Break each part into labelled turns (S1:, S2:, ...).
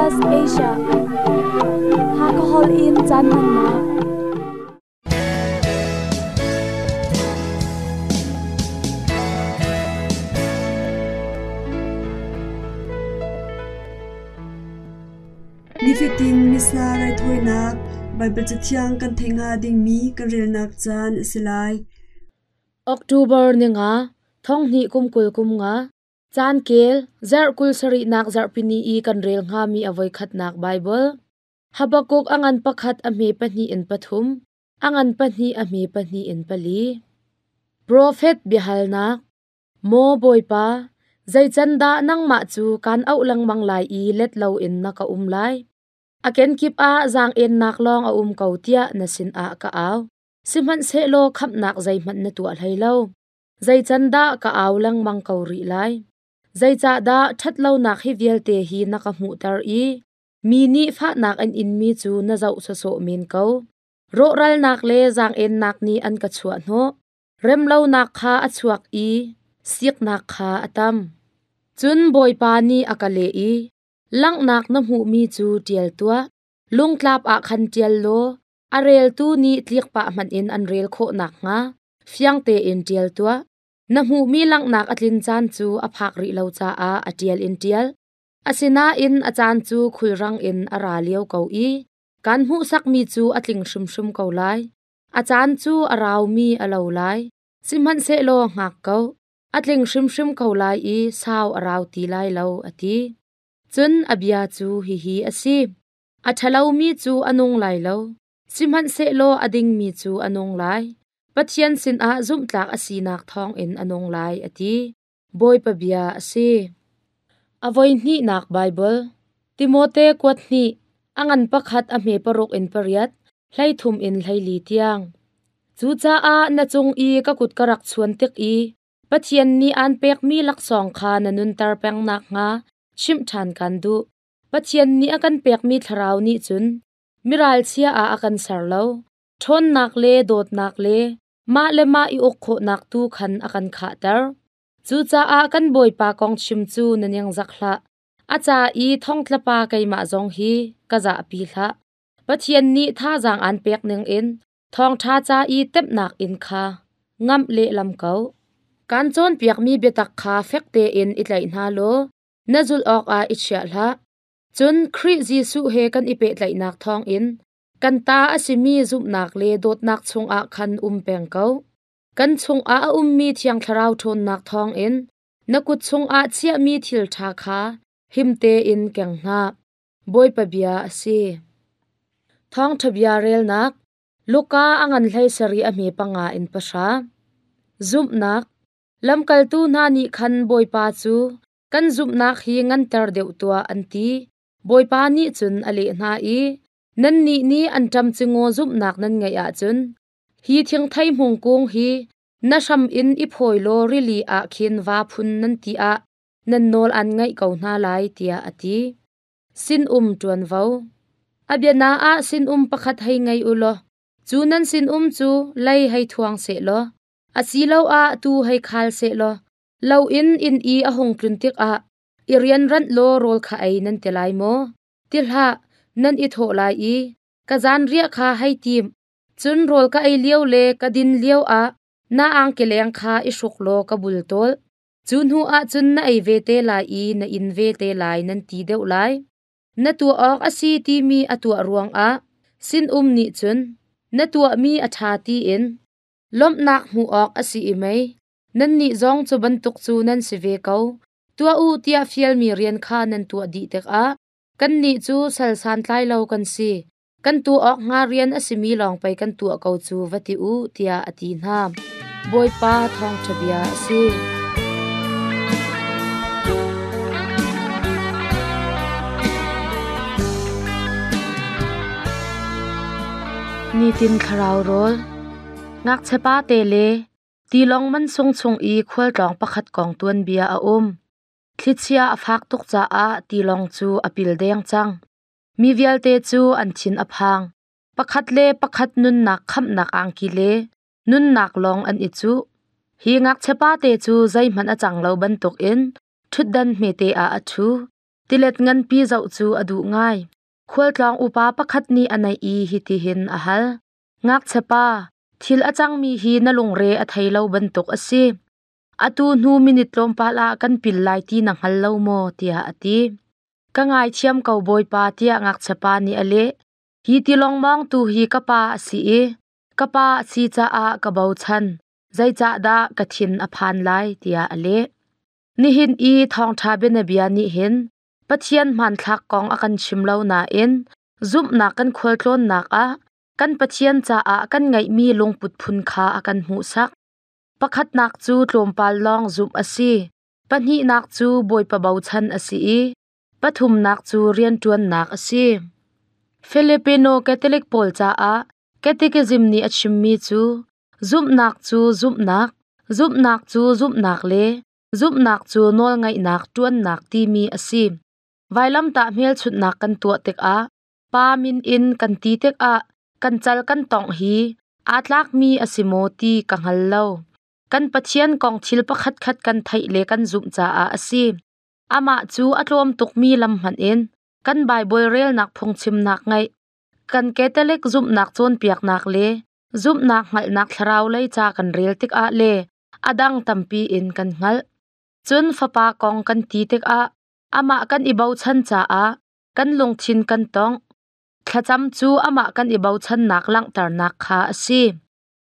S1: SBS Asia. Hakahol in caan hmannak.
S2: Nifatin Missa raithawinak Baibal Cathiang kan theih hnga dingmi kan relnak caan a si lai.
S3: October ninga, thonghnih kum 20 kum nga, caan kel, zarh 27nak zarhpini i kan rel hngami a voikhatnak Baibal. Habakkuk a ngan pakhat a hme pahnih in pathum, a ngan pahnih a hme pahnih in pali. Profet biahalnak. Maw Bawipa, zei can dah nangmah cu kaan auh lengmang lai i let loin na ka um lai? A kenkip ah zaang-ennak lawng a um ko tiah na sinah ka au. Sihmanhsehlaw khamhnak zeihmanh na tuah hlei lo. Zei can dah ka au lengmang ko rih lai? Zeicahdah ṭhatlonak hi vialte hi na ka hmuhter i mi nih fahnak an inmi cu na zoh sawsawh men ko? Rawhralnak le zaang-ennak nih an ka chuahhnawh. Remlonak kha a chuak i siknak kha a tam. Cun Bawipa nih a ka leh i, Langhnak na hmuhmi cu ṭial tuah. Lungtlap ah khan ṭial law a reltu nih tlikpah hmanh in an rel khawh nakhnga fiang tein ṭial tuah. Na hmuhmi langhnak a tlin caan cu a phak rih lo caah a ṭial in ṭial. Asinain a caan cu khulrang in a ra lio ko i kaan hmuhsakmi cu a tling hrimhrim ko lai. A caan cu a raumi a lo lai, sihmanhsehlaw hngak ko, a tling hrimhrim ko lai i sau a rau ti lai lo, a ti. Cun a bia cu hihi a si: A ṭhalomi cu a nung lai lo, sihmanhsehlaw a dingmi cu a nung lai. Pathian sinah zumhtlak a sinak thawngin a nung lai, a ti. Bawipa bia a si. A voihnihnak Baibal Timote kuat hnih, a ngan pakhat a hme paruk in pariat, 13 in 14 tiang. Cucaah na cung i ka kut ka rak chuan tik i Pathian nih aan pekmi laksawng kha na nunter peng nakhnga chimh ṭhan kaan duh. Pathian nih a kan pekmi thlarau nih cun miralchia ah a kan ser lo. Ṭhawnnak le dawtnak le mah le mah i uk khawhnak tu khan a kan khahter. Cucaah kan Bawipa kong chim cu na ningzak hlah. A ca i thongtlapa keimah zong hi ka zahpi hlah. Pathian nih thazaang aan pek ningin thawngṭha ca i temhnak inn kha ngamh lehlam ko. Kaan cawnpiakmi biatak kha fek tein i tlaih hna law na zulh awkah i chiah hlah. Cun Khrih Jesuh he kan i pehtlaihnak thawngin kan ta a simi zumhnak le dawtnak chungah khan um peng ko. Kan chungah a ummi Thiang Thlarau ṭhawnnak thawngin na kut chungah chiahmi thil ṭha kha him tein keng hna. Bawipa bia a si. Thawngṭha bia relnak Luka a ngan hlei sarih a hme panga in pahra. Zumhnak Lamkaltu hna nih khan Bawipa cu kan zumhnak hi nganter deuh tuah an ti. Bawipa nih cun a leh hna i, Nannih nih anṭam cingaw zumhnak nan ngeih ahcun hi thingthei hmung kung hi na hram in i phawi law rili ah khin vaa phun nan ti ah nan nawl an ngaih ko hna lai, tiah a ti. Sinum ṭuanvo. A biana ah sinum pakhat hei ngei u law, cu nan sinum cu lei hei thuang sehlaw, asiloah tuu hei khal sehlaw, lo in inn i a hung tlun tikah i rianranh law rawl kha ei nan ti lai maw? Ti hlah, nan i thawh lai i, ka zanriah kha hei tim, cun rawl ka ei lio le ka din lio ah na angkileng kha i hruk law ka bultawl. Cu hnu ah cun na ei ve te lai i na in ve te lai nan ti deuh lai. Na tuah awk a si timi a tuah ruangah sinum nih cun na tuahmi a ṭha tiin lawmhnak hmuh awk a si i mei nannih zong cu bantuk cu nan si ve ko. Tuah u tiah fialmi rian kha nan tuah dih tikah kannih cu sal santlai lo kan si. Kan tuah awk hnga rian a simi lawng pei kan tuah ko cu va ti u, tiah a ti hna. Bawipa thawngṭha bia a si. Nitin thlarau rawl Ngakchiapa te le tilawng mansung chung i khualtlawng pakhat kong tuanbia a um. Thlichia a fak tuk caah tilawng cu a pil deng cang. Mi vialte cu an thin a phang. Pakhat le pakhat nunnak khamhnak angki le nunnak lawng an i cuh. Hi ngakchiapa te cu zeihmanh a cang lo bantukin ṭhutdan hmete ah a ṭhu. Tilet nganpi zoh cu a duh ngai. Khualtlawng upa pakhat nih a naih i hitihin a hal. Ngakchiapa, thil a cangmi hi na lungre a thei lo bantuk a si. Atu hnu minit tlawmpal ah kan pil lai ti na hngal lo maw? tiah a ti. Ka ngaithiam ko Bawipa tiah ngakchiapa nih a leh. Hi tilawng mawngtu hi ka pa a si i ka pa a si caah ka bochan. Zeicahdah ka thin a phan lai? tiah a leh. Nihin i thawngṭha bianabia nih hin Pathian hmanthlak kong a kan chim lo nain zumhnak kan khualtlawnnak ah kan Pathian caah kan ngeihmi lungput phun kha a kan hmuhsak. Pakhatnak cu tlawmpal lawng zumh a si. Pahnihnak cu Bawipa bochan a si i pathumnak cu rianṭuannak a si. Filipino Catholic pawl caah Catechism nih a chimmi cu zumhnak cu zumhnak, zumhnak cu zumhnak le zumhnak cu nawlngaihnak ṭuannak timi a si. Vailamtah hmelchunhnak kan tuah tikah Pa min in kan ti tikah kan cal kan tongh hi aa tlakmi a si maw ti ka hngal lo. Kan Pathian kong thil pakhatkhat kan theih le kan zumh caah a si. Amah cu a tlawm tukmi lam hmanh in kan Baibal relnak phungchimnak ngaih, kan Catholic zumhnak cawnpiaknak le zumhnak hngalhnak thlarau lei ca kan rel tikah le a dang tampi in kan hngalh. Cun Fapa kong kan ti tikah amah kan i bochan caah kan lungthin kan tongh. Thlacam cu amah kan i bochannak langhternak kha a si.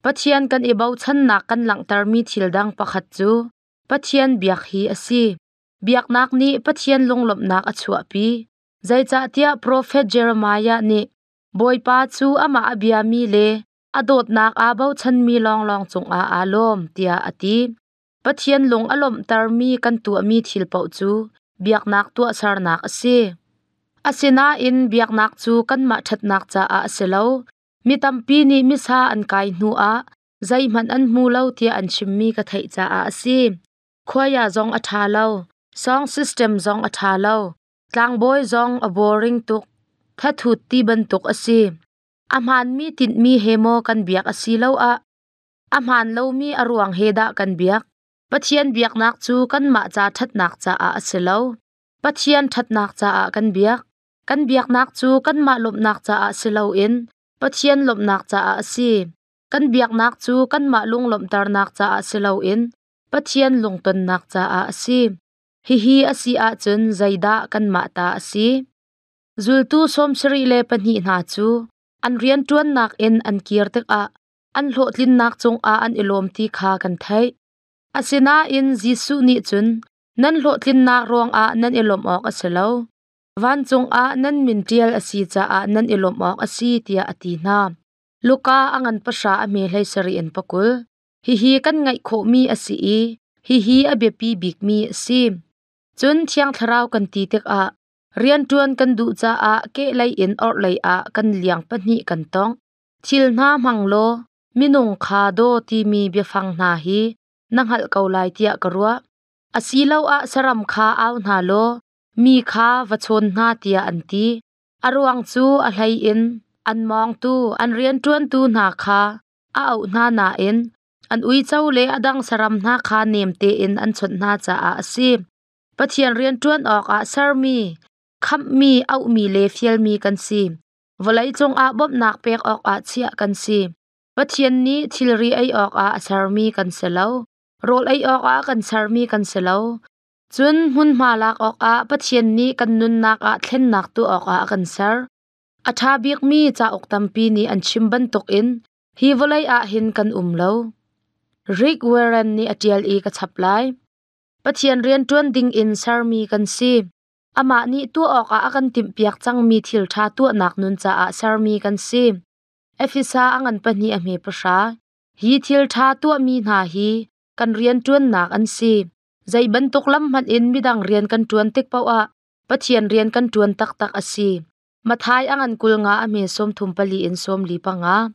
S3: Pathian kan i bochannak kan langhtermi thil dang pakhat cu Pathian biak hi a si. Biaknak nih Pathian lunglawmhnak a chuahpi. Zeicahtiah profet Jeremiah nih Bawipa cu amah a biami le a dawtnak aa bochanmi lawnglawng cungah aa lawm tiah a ti. Pathian lung a lawmhtermi kan tuahmi thil paoh cu biaknak tuahsernak a si. Asinain biaknak cu kanmah ṭhatnak caah a si lo. Mi tampi nih misa an kai hnuah zeihmanh an hmu lo tiah an chimmi ka theih caah a si. Khuaia zong a ṭha lo, song system zong a ṭha lo, tlangbawi zong a boring tuk, thathut ti bantuk a si. A hmaanmi tinhmi he maw kan biak a si lo ah a hmaan lomi a ruang he dah kan biak? Pathian biaknak cu kanmah ca ṭhatnak caah a si lo. Pathian ṭhatnak caah kan biak. Kan biaknak cu kanmah lawmhnak caah si loin Pathian lawmhnak caah a si. Kan biaknak cu kanmah lunglawmhternak caah si loin Pathian lungtonnak caah a si. Hihi a si ahcun zeidah kanmah ta a si? Zultu 72 hna cu an rianṭuannak in an kir tikah an hlawhtlinnak cungah an i lawm ti kha kan theih. Asinain Jesuh nih cun nan hlawhtlinnak ruangah nan i lawmh awk a si lo. Vancung ah nan min ṭial a si caah nan i lawmh awk a si tiah a ti hna. Luka a ngan pahra a hme hlei sarih in pakul. Hihi kan ngaih khawhmi a si i hihi a biapi bikmi a si. Cun Thiang Thlarau kan ti tikah rianṭuan kan duh caah kehlei in orhlei ah kan liang pahnih kan tongh. Thil hna hmang law minung kha daw timi biafang hna hi na hngalh ko lai tiah ka ruah. Asiloah saram kha au hna law mi kha va chawn hna tiah an ti. A ruang cu a hlei in an mawngtu, an rianṭuantu hna kha a auh hna nain an uico le a dang saram hna kha nem tein an chawnh hna caah a si. Pathian rianṭuan awkah sermi, khamhmi, auhmi le fialmi kan si. Vawleicung ah bawmhnak pek awkah chiah kan si. Pathian nih thilri ei awkah a sermi kan si lo. Rawl ei awkah kan sermi kan si lo. Cun hmunhma lak awkah Pathian nih kan nunnak ah thlennak tuah awkah a kan ser. A ṭha bikmi cauk tampi nih an chim bantukin hi vawlei ah hin kan um lo. Rick Warren nih a ṭial i ka chap lai. Pathian rianṭuan dingin sermi kan si. Amah nih tuah awkah a kan timhpiak cangmi thil ṭha tuahnak nun caah sermi kan si. Efesa a ngan pahnih a hme pahra. Hi thil ṭha tuahmi hna hi kan rianṭuannak an si. Zei bantuk lam hmanh in midang rian kan ṭuan tik paoh ah Pathian rian kan ṭuan taktak a si. Matthai a ngan 50 a hme 34 in 45.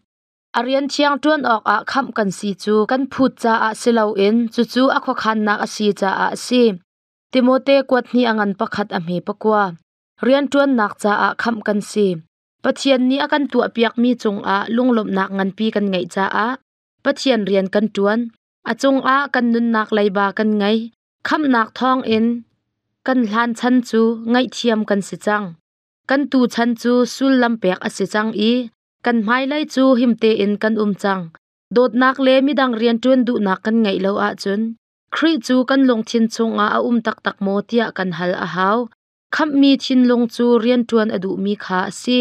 S3: A rian thiang ṭuan awkah khamh kan si cu kan phut caah si loin cucu a khuakhannak a si caah a si. Timote kuat hnih a ngan pakhat a hme pakua. Rianṭuannak caah khamh kan si. Pathian nih a kan tuahpiakmi cungah lunglawmhnak nganpi kan ngeih caah Pathian rian kan ṭuan. A cungah kan nunnak leiba kan ngei. Khamhnak thawngin Kan hlan chan cu ngaihthiam kan si cang. Kan tu chan cu sullam pek a si cang i kan hmailei cu him tein kan um cang. Dawtnak le midang rianṭuan duhnak kan ngeih lo ahcun Khrih cu kan lungthin chungah a um taktak maw tiah kan hal a hau. Khamhmi thinlung cu rianṭuan a duhmi kha a si.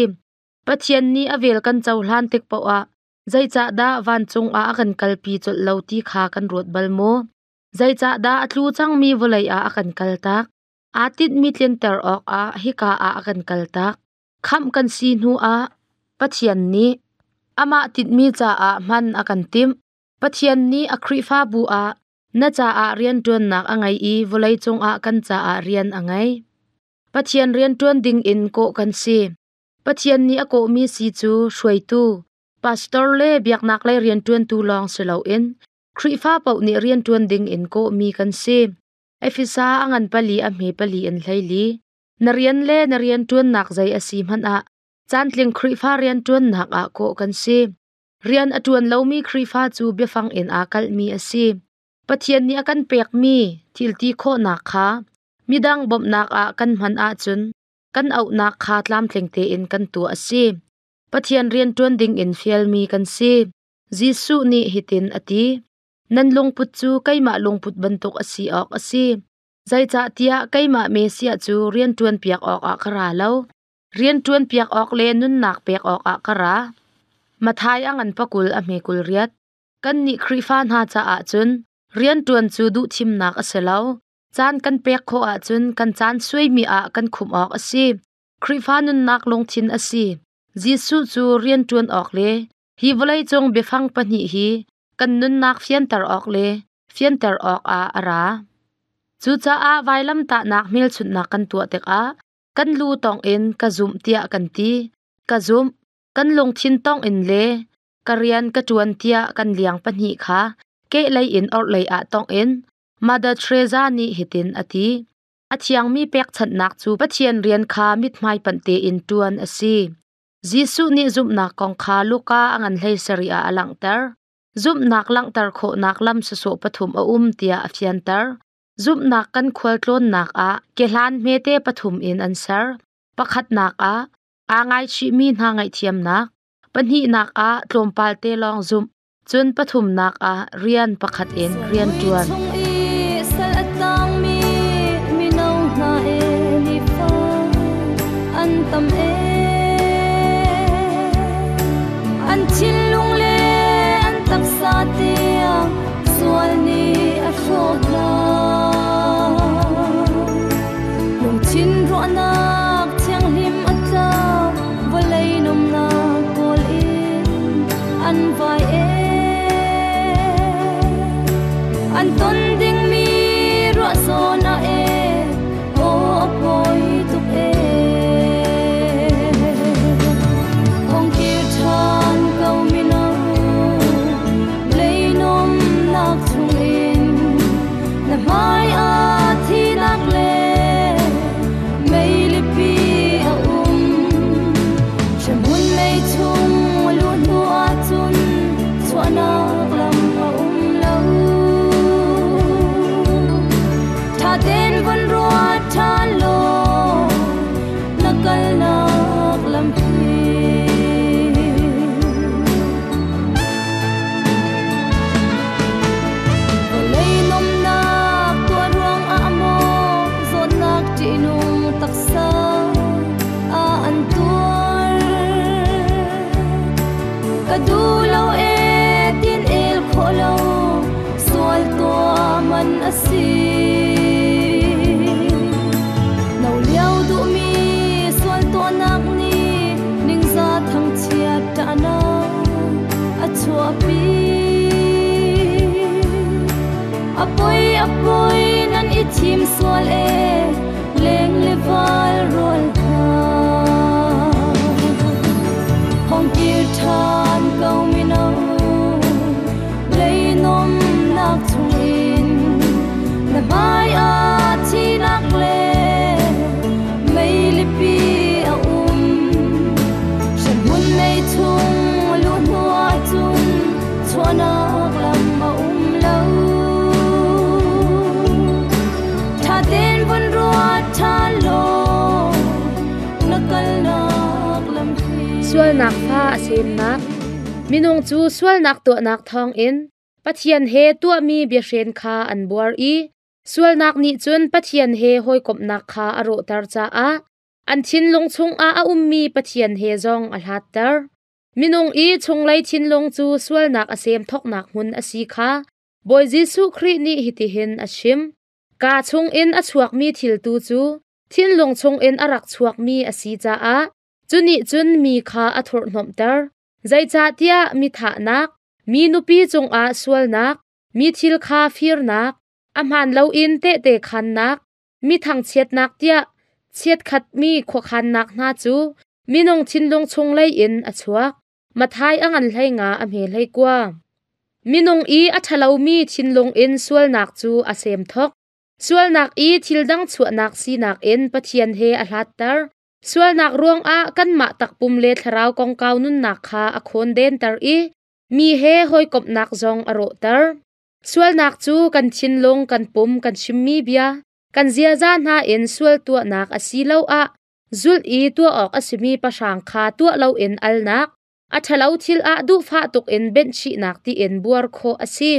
S3: Pathian nih a vel kan cohlan tik paoh ah zeicahdah vancung ah a kan kalpi colh lo ti kha kan ruat bal maw? Zeicahdah a tlu cangmi vawlei ah a kan kaltak? Aa tinhmi tlinter awkah hika ah a kan kaltak. Khamh kan si hnuah Pathian nih amah tinhmi caah hman a kan timh. Pathian nih a Khrihfabu ah na caah rianṭuannak a ngei i vawleicung ah kan caah rian a ngei. Pathian rianṭuan dingin kawh kan si. Pathian nih a kawhmi si cu hruaitu, pastor le biaknak lei rianṭuantu lawng si loin Khrihfa paoh nih rianṭuan dingin kawhmi kan si. Efesa a ngan pali a hme pali in hleili. Na rian le na rianṭuannak zei a si hmanh ah caantling Khrihfa rianṭuannak ah kawh kan si. Rian a ṭuan lomi Khrihfa cu biafang in aa kalhmi a si. Pathian nih a kan pekmi thil ti khawhnak kha midang bawmhnak ah kan hman ahcun kan auhnak kha tlamtling tein kan tuah a si. Pathian rianṭuan dingin fialmi kan si. Jesuh nih hitin a ti, Nan lungput cu keimah lungput bantuk a si awk a si. Zeicahtiah keimah Messiah cu rianṭuan piak awkah ka ra lo. Rianṭuan piak awk le nunnak pek awkah ka ra. Matthai a ngan pakul a hme kul riat. Kannih Khrihfa hna caah cun rianṭuan cu duhthimnak a si lo. Caan kan pek khawh ahcun kan caan suaimi ah kan khumh awk a si. Khrihfa nunnak lungthin a si. Jesuh cu rianṭuan awk le hi vawleicung biafang pahnih hi kan nunnak fianter awk le fianter awkah a ra. Cucaah vailamtahnak hmelchunhnak kan tuah tikah kan lu tawng in ka zumh tiah kan ti. Ka zumh, kan lungthin tawng in le ka rian ka ṭuan tiah kan liang pahnih kha kehlei in orhlei ah tawng in Mother Teresa nih hitin a ti. A thiangmi pekchanhnak cu Pathian rian kha mithmai panh tein ṭuan a si. Jesuh nih zumhnak kong kha Luka a ngan hlei sarih ah a langhter. Zumhnak langhter khawhnak lam sawsawh pathum a um tiah a fianter. Zumhnak kan khualtlawnnak ah kehlan hmete pathum in an ser. Pakhatnak ah, aa ngaichihmi hna ngaihthiamnak. Pahnihnak ah, tlawmpal te lawng zumh. Cun pathumnak ah rian pakhat in rian ṭuan.
S1: An thinlung le an taksa tiang sual nih a hrawh hna. Lungthin ruahnak thianghlim a tlau, vawlei nomnak kawl in an vai e. An ton dingmi ruah zawn ah e, aw a pawi tuk e. Hong kir ṭhan ko mino, leinomnak chungin na hmai ah thihnak le meilipi a um. Hremhmun mei chung luh hnu ahcun chuahnak lam a um lo. Ṭha tein vun ruat ṭhan law na kalnak lam hi. Vawlei nomnak tuah ruangah maw zawtnak ṭihnung taksa ah an tuar. Ka duh lo e tin el khawh lo sual tuah man a si. No lio duhmi sual tuahnak nih ningza thangchiat ṭahnak a chuahpi. A poi a poi nan i thim sual e leng le val rual hna. Hong kir ṭhan ko mino leinomnak chungin na hmai ah thihnak le meilipi a um. Hremhmun mei chung luh hnu ahcun chuahnak lam a um lo. Ṭha tein
S3: Sualnak fa a semnak. Minung cu sualnak tuahnak thawngin Pathian he tuahmi biahren kha an buar i sualnak nih cun Pathian he hawikomhnak kha a rawhter caah an thinlung chungah a ummi Pathian he zong a hlatter. Minung i chunglei thinlung cu sualnak a sem thawknak hmun a si kha Bawi Jesuh Khrih nih hitihin a chim. Kaa chungin a chuakmi thil tu cu thinlung chungin a rak chuakmi a si caah cu nih cun mi kha a thurhhnawmhter. Zeicahtiah mi thahnak, mi nupi cungah sualnak, mi thil kha firnak, a hmaan loin tehte khaannak, mi thangchiatnak tiah chiatkhatmi khuakhannak hna cu minung thinlung chunglei in a chuak. Matthai a ngan 15 a hme 19. Minung i a ṭhalomi thinlung in sualnak cu a sem thok. Sualnak i thil dang chuahnak sinak in Pathian he a hlatter. Sualnak ruangah kanmah takpum le thlarau kongkau nunnak kha a khawndenter i mi he hawikomhnak zong a rawhter. Sualnak cu kan thinlung, kan pum, kan chimmi bia, kan ziaza hna in sual tuahnak asiloah zulh i tuah awk a simi pahrang kha tuah loin alnak, a ṭhalo thil ah duhfah tuk in benhchihnak tiin buar khawh a si.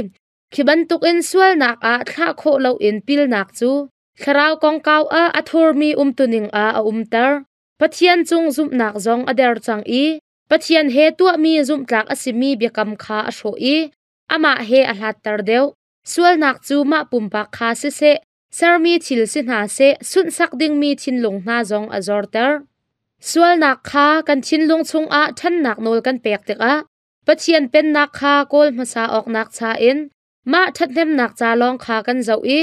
S3: Khi bantukin sualnak ah thlah khawh loin pilnak cu thlarau kongkau ah a thurmi umtuning ah a umter. Pathian cung zumhnak zong a der cang i Pathian he tuahmi zumhtlak a simi biakam kha a hrawh i amah he a hlatter deuh. Sualnak cu mah pumpak kha siseh, sermi thil si hna seh, sunhsak dingmi thinlung hna zong a zorter. Sualnak kha kan thinlung chungah ṭhannak nawl kan pek tikah Pathian Pennak kha kawl hmasa awknak cha in mah ṭhathnemnak ca lawng kha kan zoh i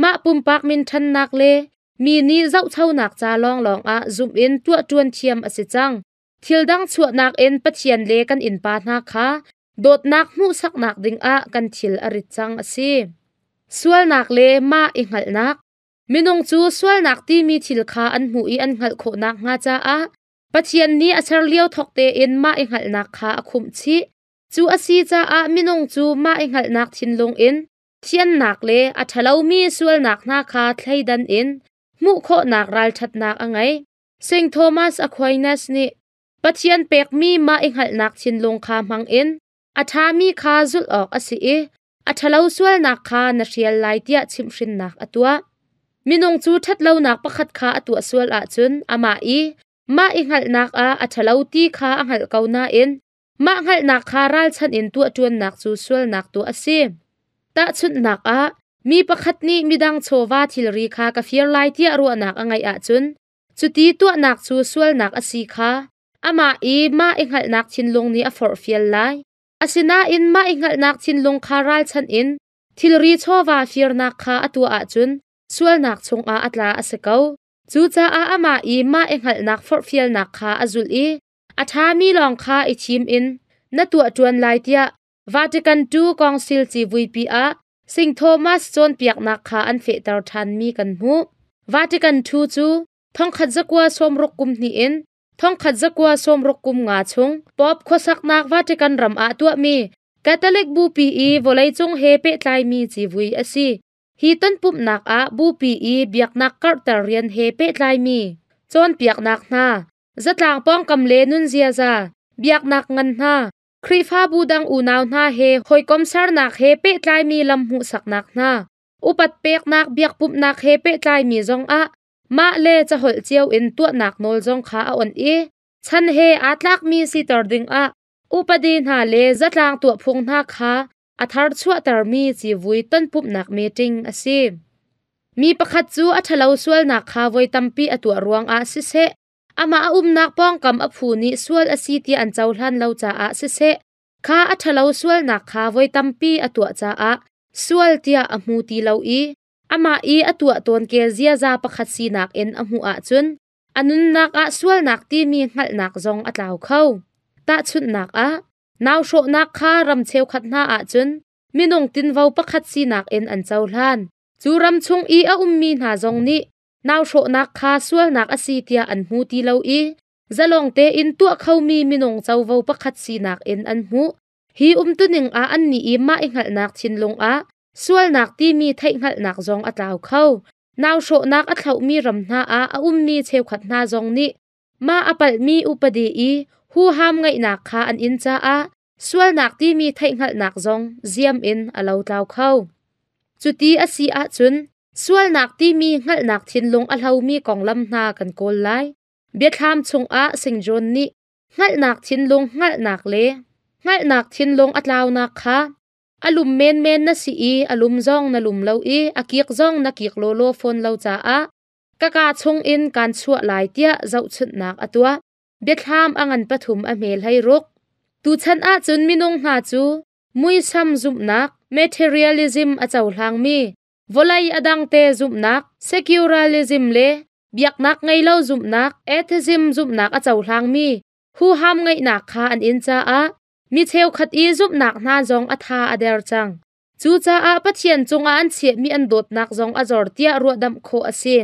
S3: mah pumpak min ṭhannak le mi nih zohchonak ca lawnglawng ah zumh in tuahṭuan thiam a si cang. Thil dang chuahnak in Pathian le kan innpa hna kha dawtnak hmuhsaknak dingah kan thil a rit cang a si. Sualnak le mah i hngalhnak. Minung cu sualnak timi thil kha an hmuh i an hngalh khawh nakhnga caah Pathian nih a ser lio thawk tein mah i hngalhnak kha a khumh chih. Cu a si caah minung cu mah i hngalhnak thinlung in thiannak le a ṭhalomi sualnak hna kha thleidan in hmuh khawhnak ralṭhatnak a ngei. St. Thomas Aquinas nih Pathian pekmi mah i hngalhnak thinlung kha hmangin a ṭhami kha zulh awk a si i a ṭhalo sualnak kha na hrial lai tiah chimhhrinnak a tuah. Minung cu ṭhatlonak pakhat kha a tuah sual ahcun amah i mah i hngalhnak ah a ṭhalo ti kha a hngalh ko nain mah hngalhnak kha ralchanh in tuahṭuannak cu sualnak tuah a si. Tahchunhnak ah, mi pakhat nih midang chawva thilri kha ka fir lai tiah ruahnak a ngeih ahcun cuti tuahnak cu sualnak a si kha amah i mah i hngalhnak thinlung nih a forhfial lai. Asinain mah i hngalhnak thinlung kha ralchanh in thilri chawva firnak kha a tuah ahcun sualnak chungah a tla a si ko. Cucaah amah i mah i hngalhnak forhfialnak kha a zulh i a ṭhami lawng kha i thim in na tuah ṭuan lai tiah Vatican II Council civuipi ah St. Thomas cawnpiaknak kha an fehter ṭhanmi kan hmuh. Vatican II cu 1960 kum hnih in 1965 kum nga chung Pope khuasaknak Vatican ram ah tuahmi Catholic Bupi i vawleicung he pehtlaimi civui a si. Hi tonpumhnak ah Bupi i biaknak karhter rian he pehtlaimi cawnpiaknak hna, zatlang pawngkam le nun ziaza, biaknak ngan hna, Khrihfabu dang unau hna he hawikom sernak he pehtlaimi lam hmuhsaknak hna, upat peknak biakpumhnak he pehtlaimi zongah mah le caholh cio in tuahnak nawl zong kha a onh i chan he aa tlakmi siter dingah upadi hna le zatlang tuahphung hna kha a thar chuahtermi civui tonpumhnak meeting a si. Mi pakhat cu a ṭhalo sualnak kha voi tampi a tuah ruangah siseh, amah a umnak pawngkam a phu nih sual a si ti an cohlan lo caah siseh, kha a ṭhalo sualnak kha voi tampi a tuah caah sual tiah a hmu ti lo i amah i a tuah tawn kel ziaza pakhat sinak in a hmuh ahcun a nunnak ah sualnak timi hngalhnak zong a tlau kho. Tahchunhnak ah, nau hrawhnak kha ram cheukhat hna ahcun minung tinvo pakhat sinak in an cohlan. Cu ram chung i a ummi hna zong nih nau hrawhnak kha sualnak a si tiah an hmu ti lo i zalong tein tuah khomi minung covo pakhat sinak in an hmuh. Hi umtuning ah annih i mah i hngalhnak thinlung ah sualnak timi theihhngalhnak zong a tlau kho. Nau hrawhnak a thlauhmi ram hna ah a ummi cheukhat hna zong nih mah a palhmi upadi i Huham ngeihnak kha an in caah sualnak timi theihhngalhnak zong ziam in a lotlau kho. Cuti a si ahcun sualnak timi hngalhnak thinlung a hlomi konglam hna kan kawl lai. Biathlam chungah Sing John nih hngalhnak thinlung hngalhnak le hngalhnak thinlung a tlaunak kha a lum menmen na si i a lum zong na lum lo i a kik zong na kik lawlaw fawn lo caah ka kaa chungin kaan chuah lai tiah zohchunhnak a tuah. Biathlam a ngan pathum a hme hlei ruk. Tuchan ahcun minung hna cu muisam zumhnak, materialism a cohlangmi, vawlei a dangte zumhnak, secularism le biaknak ngei lo zumhnak, atheism zumhnak a cohlangmi huham ngeihnak kha an in caah mi cheukhat i zumhnak hna zong a tha a der cang. Cucaah Pathian cungah an chiahmi an dawtnak zong a zor tiah ruahdamh khawh a si.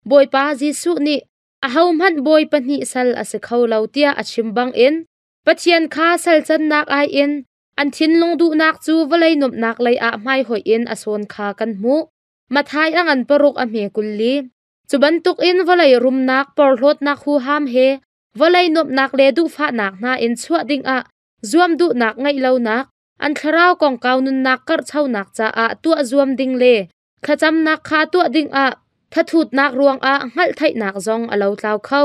S3: Bawipa Jesuh nih ahohmanh bawi pahnih sal a si kho lo tiah a chim bangin Pathian kha sal cannak ai in an thinlung duhnak cu vawlei nuamhnak lei ah hmaihoih in a sawn kha kan hmuh. Matthai a ngan paruk a hme 20. Cu bantukin vawlei rumnak, porhlawtnak huham he vawlei nuamhnak le duhfahnak hna in chuah dingah zuam duhnak ngeih lonak, an thlarau kongkau nunnak karhchonak caah tuah zuam ding le thlacamnak kha tuah dingah thathutnak ruangah hngalhtheihnak zong a lotlau kho.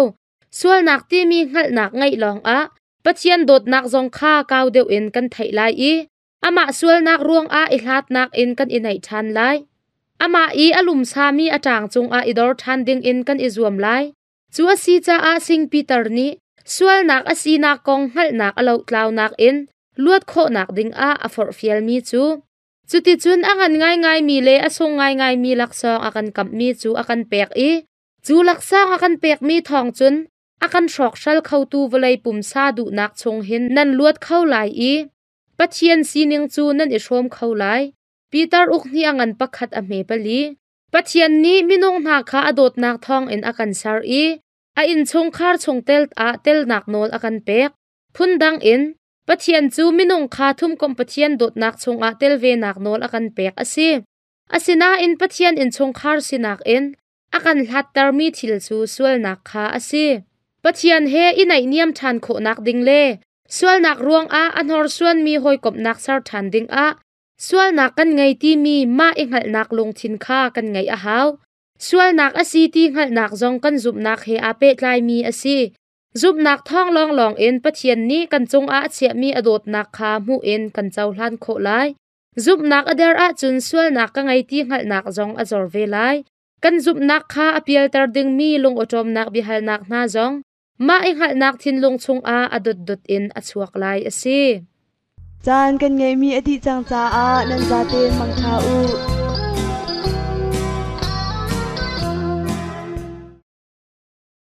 S3: Sualnak timi hngalhnak ngeih lawngah Pathian dawtnak zong kha kau deuh in kan theih lai i amah sualnak ruangah i hlatnak in kan i naih ṭhan lai. Amah i a lumsami a ṭang cungah i dor ṭhan dingin kan i zuam lai. Cu a si caah Sing Peter nih sualnak a sinak kong hngalhnak a lohtlaunak in luat khawhnak dingah a forhfialmi cu cuticun a ngan ngaingaimi le a sung ngaingaimi laksawng a kan kamhmi cu a kan pek i cu laksawng a kan pekmi thawng cun a kan hrawkhral khotu vawlei pumsa duhnak chung hin nan luat kho lai i Pathian sining cu nan i hrawm kho lai. Peter uk hnih a ngan pakhat a hme pali. Pathian nih minung hna kha a dawtnak thawngin a kan ser i a innchungkhar chungtel ah telnak nawl a kan pek. Phundang in, Pathian cu minung kha thumkomh Pathian dawtnak chungah tel venak nawl a kan pek a si. Asinain Pathian innchungkhar sinak in a kan hlattermi thil cu sualnak kha a si. Pathian he i naihniam ṭhan khawhnak ding le sualnak ruangah a hnorsuanmi hawikomhnak ser ṭhan dingah Sualnak kan ngei timi mah i hngalhnak lungthin kha kan ngeih a hau. Sualnak a si ti hngalhnak zong kan zumhnak he aa pehtlaimi a si. Zumhnak thawng lawnglawng in Pathian nih kan cungah a chiahmi a dawtnak kha hmuh in kan cohlan khawh lai. Zumhnak a der ahcun sualnak ka ngei ti hngalhnak zong a zor ve lai. Kan zumhnak kha a pialter dingmi lungawṭawmnak biahalnak hna zong mah i hngalhnak thinlung chungah a dotdot in a chuak lai a si.
S2: Caan kan ngeihmi a dih cang caah nan zaten mangṭha u.